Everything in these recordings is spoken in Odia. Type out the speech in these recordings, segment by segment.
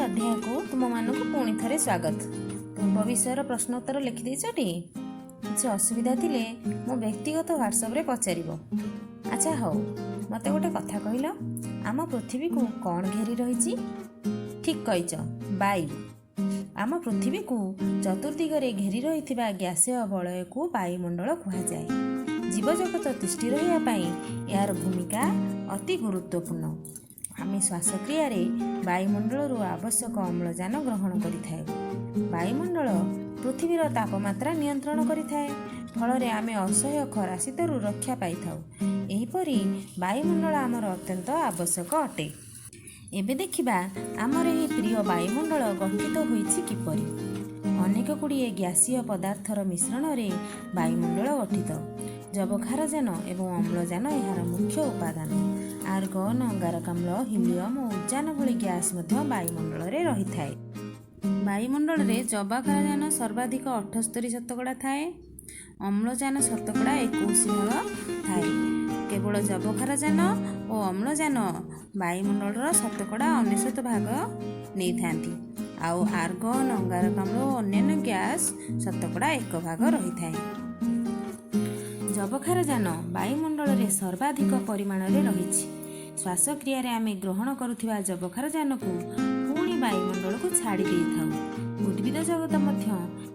ଅଧ୍ୟାୟକୁ ତୁମମାନଙ୍କୁ ପୁଣି ଥରେ ସ୍ୱାଗତ। ପୂର୍ବ ବିଷୟର ପ୍ରଶ୍ନୋତ୍ତର ଲେଖିଦେଇଛଟି? କିଛି ଅସୁବିଧା ଥିଲେ ମୋ ବ୍ୟକ୍ତିଗତ ହ୍ୱାଟ୍ସଆପ୍ରେ ପଚାରିବ। ଆଚ୍ଛା ହଉ, ମୋତେ ଗୋଟେ କଥା କହିଲ, ଆମ ପୃଥିବୀକୁ କ'ଣ ଘେରି ରହିଛି? ଠିକ୍ କହିଛ, ବାୟୁ। ଆମ ପୃଥିବୀକୁ ଚତୁର୍ଦିଗରେ ଘେରି ରହିଥିବା ଗ୍ୟାସୀୟ ବଳୟକୁ ବାୟୁମଣ୍ଡଳ କୁହାଯାଏ। ଜୀବଜଗତ ତିଷ୍ଠି ରହିବା ପାଇଁ ଏହାର ଭୂମିକା ଅତି ଗୁରୁତ୍ୱପୂର୍ଣ୍ଣ। ଆମେ ଶ୍ୱାସକ୍ରିୟାରେ ବାୟୁମଣ୍ଡଳରୁ ଆବଶ୍ୟକ ଅମ୍ଳଜାନ ଗ୍ରହଣ କରିଥାଉ। ବାୟୁମଣ୍ଡଳ ପୃଥିବୀର ତାପମାତ୍ରା ନିୟନ୍ତ୍ରଣ କରିଥାଏ। ଫଳରେ ଆମେ ଅସହ୍ୟ ଖରା ଶୀତରୁ ରକ୍ଷା ପାଇଥାଉ। ଏହିପରି ବାୟୁମଣ୍ଡଳ ଆମର ଅତ୍ୟନ୍ତ ଆବଶ୍ୟକ ଅଟେ। ଏବେ ଦେଖିବା ଆମର ଏହି ପ୍ରିୟ ବାୟୁମଣ୍ଡଳ ଗଠିତ ହୋଇଛି କିପରି। ଅନେକ ଗୁଡ଼ିଏ ଗ୍ୟାସୀୟ ପଦାର୍ଥର ମିଶ୍ରଣରେ ବାୟୁମଣ୍ଡଳ ଗଠିତ। ଯବକ୍ଷାରଜାନ ଏବଂ ଅମ୍ଳଜାନ ଏହାର ମୁଖ୍ୟ ଉପାଦାନ। ଆର୍ଗନ୍, ଅଙ୍ଗାରକାମ୍ଳ, ହିଲିୟମ୍ ଓ ଉଜାନ ଭଳି ଗ୍ୟାସ୍ ମଧ୍ୟ ବାୟୁମଣ୍ଡଳରେ ରହିଥାଏ। ବାୟୁମଣ୍ଡଳରେ ଯବକ୍ଷାରଜାନ ସର୍ବାଧିକ 78% ଥାଏ। ଅମ୍ଳଜାନ 21% ଥାଏ। କେବଳ ଯବକ୍ଷାରଜାନ ଓ ଅମ୍ଳଜାନ ବାୟୁମଣ୍ଡଳର 99% ନେଇଥାନ୍ତି। ଆଉ ଆର୍ଗନ୍, ଅଙ୍ଗାରକାମ୍ଳ ଓ ଅନ୍ୟାନ୍ୟ ଗ୍ୟାସ୍ 1% ରହିଥାଏ। ଯବକ୍ଷାରଜାନ ବାୟୁମଣ୍ଡଳରେ ସର୍ବାଧିକ ପରିମାଣରେ ରହିଛି। ଶ୍ୱାସକ୍ରିୟାରେ ଆମେ ଗ୍ରହଣ କରୁଥିବା ଯବକ୍ଷାରଜାନକୁ ପୁଣି ବାୟୁମଣ୍ଡଳକୁ ଛାଡ଼ି ଦେଇଥାଉ। ଉଦ୍ଭିଦ ଜଗତ ମଧ୍ୟ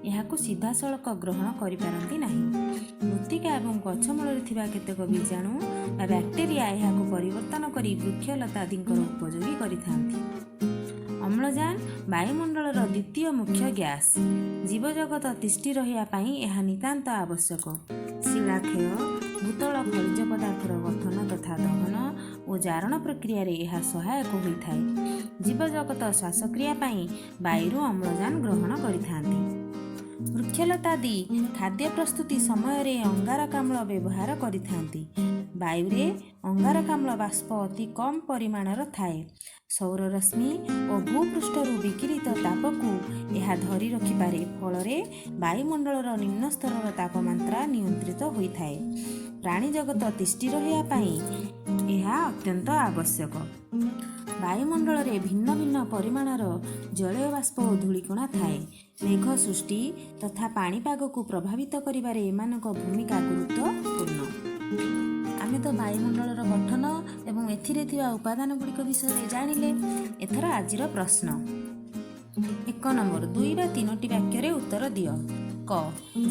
ଏହାକୁ ସିଧାସଳଖ ଗ୍ରହଣ କରିପାରନ୍ତି ନାହିଁ। ମୃତ୍ତିକା ଏବଂ ଗଛ ମୂଳରେ ଥିବା କେତେକ ବୀଜାଣୁ ବା ବ୍ୟାକ୍ଟେରିଆ ଏହାକୁ ପରିବର୍ତ୍ତନ କରି ବୃକ୍ଷଲତାଦିଙ୍କର ଉପଯୋଗୀ କରିଥାନ୍ତି। ଅମ୍ଳଜାନ ବାୟୁମଣ୍ଡଳର ଦ୍ୱିତୀୟ ମୁଖ୍ୟ ଗ୍ୟାସ୍। ଜୀବଜଗତ ତିଷ୍ଠି ରହିବା ପାଇଁ ଏହା ନିତାନ୍ତ ଆବଶ୍ୟକ। ଶିଳାକ୍ଷୟ, ଭୂତଳ ଖଣିଜ ପଦାର୍ଥର ଗଠନ ତଥା ଦହନ ଓ ଜାରଣ ପ୍ରକ୍ରିୟାରେ ଏହା ସହାୟକ ହୋଇଥାଏ। ଜୀବଜଗତ ଶ୍ୱାସକ୍ରିୟା ପାଇଁ ବାୟୁରୁ ଅମ୍ଳଜାନ ଗ୍ରହଣ କରିଥାନ୍ତି। ବୃକ୍ଷଲତାଦି ଖାଦ୍ୟ ପ୍ରସ୍ତୁତି ସମୟରେ ଅଙ୍ଗାରକାମ୍ଳ ବ୍ୟବହାର କରିଥାନ୍ତି। ବାୟୁରେ ଅଙ୍ଗାରକାମ୍ଳ ବାଷ୍ପ ଅତି କମ୍ ପରିମାଣର ଥାଏ। ସୌରରଶ୍ମି ଓ ଭୂପୃଷ୍ଠରୁ ବିକିରିତ ତାପକୁ ଏହା ଧରି ରଖିପାରେ। ଫଳରେ ବାୟୁମଣ୍ଡଳର ନିମ୍ନ ସ୍ତରର ତାପମାତ୍ରା ନିୟନ୍ତ୍ରିତ ହୋଇଥାଏ। ପ୍ରାଣୀଜଗତ ତିଷ୍ଠି ରହିବା ପାଇଁ ଏହା ଅତ୍ୟନ୍ତ ଆବଶ୍ୟକ। ବାୟୁମଣ୍ଡଳରେ ଭିନ୍ନ ଭିନ୍ନ ପରିମାଣର ଜଳୀୟ ବାଷ୍ପ ଓ ଧୂଳିକଣା ଥାଏ। ମେଘ ସୃଷ୍ଟି ତଥା ପାଣିପାଗକୁ ପ୍ରଭାବିତ କରିବାରେ ଏମାନଙ୍କ ଭୂମିକା ଗୁରୁତ୍ୱପୂର୍ଣ୍ଣ। ଆମେ ତ ବାୟୁମଣ୍ଡଳର ଗଠନ ଏବଂ ଏଥିରେ ଥିବା ଉପାଦାନ ଗୁଡ଼ିକ ବିଷୟରେ ଜାଣିଲେ। ଏଥର ଆଜିର ପ୍ରଶ୍ନ। 1 ନମ୍ବର, ଦୁଇ ବା ତିନୋଟି ବାକ୍ୟରେ ଉତ୍ତର ଦିଅ। କ,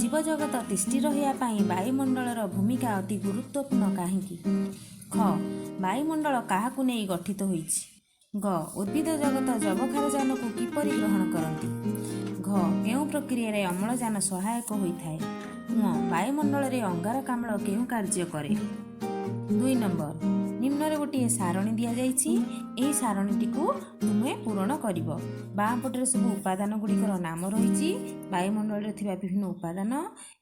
ଜୀବଜଗତ ତିଷ୍ଠି ରହିବା ପାଇଁ ବାୟୁମଣ୍ଡଳର ଭୂମିକା ଅତି ଗୁରୁତ୍ୱପୂର୍ଣ୍ଣ କାହିଁକି? ଖ, ବାୟୁମଣ୍ଡଳ କାହାକୁ ନେଇ ଗଠିତ ହୋଇଛି? ଗ, ଉଦ୍ଭିଦ ଜଗତ ଯବକ୍ଷାରଜାନକୁ କିପରି ଗ୍ରହଣ କରନ୍ତି? ଘ, କେଉଁ ପ୍ରକ୍ରିୟାରେ ଅମ୍ଳଜାନ ସହାୟକ ହୋଇଥାଏ? ଙ, ବାୟୁମଣ୍ଡଳରେ ଅଙ୍ଗାରକାମ୍ଳ କେଉଁ କାର୍ଯ୍ୟ କରେ? 2 ନମ୍ବର, ନିମ୍ନରେ ଗୋଟିଏ ସାରଣୀ ଦିଆଯାଇଛି। ଏହି ସାରଣୀଟିକୁ ତୁମେ ପୂରଣ କରିବ। ବାଁ ପଟରେ ସବୁ ଉପାଦାନ ଗୁଡ଼ିକର ନାମ ରହିଛି, ବାୟୁମଣ୍ଡଳରେ ଥିବା ବିଭିନ୍ନ ଉପାଦାନ,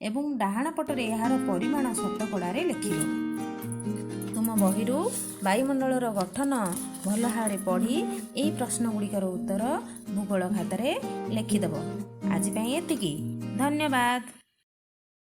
ଏବଂ ଡାହାଣ ପଟରେ ଏହାର ପରିମାଣ ଶତକଡ଼ାରେ ଲେଖିବ। ତୁମ ବହିରୁ ବାୟୁମଣ୍ଡଳର ଗଠନ ଭଲ ଭାବରେ ପଢ଼ି ଏହି ପ୍ରଶ୍ନ ଗୁଡ଼ିକର ଉତ୍ତର ଭୂଗୋଳ ଖାତାରେ ଲେଖିଦେବ। ଆଜି ପାଇଁ ଏତିକି। ଧନ୍ୟବାଦ।